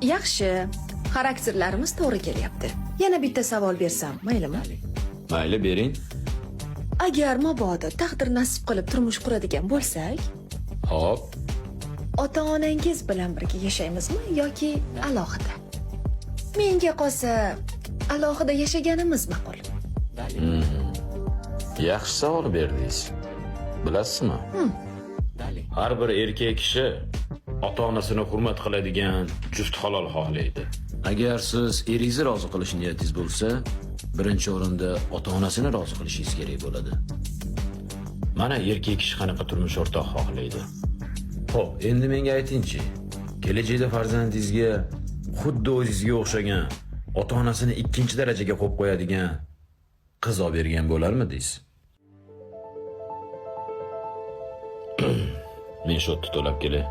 Yaxshi, xarakterlarimiz to'g'ri kelyapti. Yana bitta savol bersam, maylimi? Mayli, bering. Agar mabodo taqdir nasib qilib turmush quradigan bo'lsak, Xo'p. Ota-onangiz bilan birga yashaymizmi yoki alohida? Menga qolsa, alohida yashaganimiz ma'qul. Yaxshi savol berdingiz. Bilasizmi? Har bir erkak kishi ota-onasini hurmat qiladigan juft halol xohlaydi. Agar siz eringizni rozi qilish niyatingiz bo'lsa, birinchi o'rinda ota-onasini rozi qilishingiz kerak bo'ladi. Mana erkak kishi qanaqa turmush o'rtoq xohlaydi. Xo'p, endi menga aytingchi, kelajakda farzandingizga xuddi o'zingizga o'xshagan, ota-onasini ikkinchi darajaga qo'yib qo'yadigan qiz olib bergan bo'larmidingiz? Men счёт ni to'lab kelay.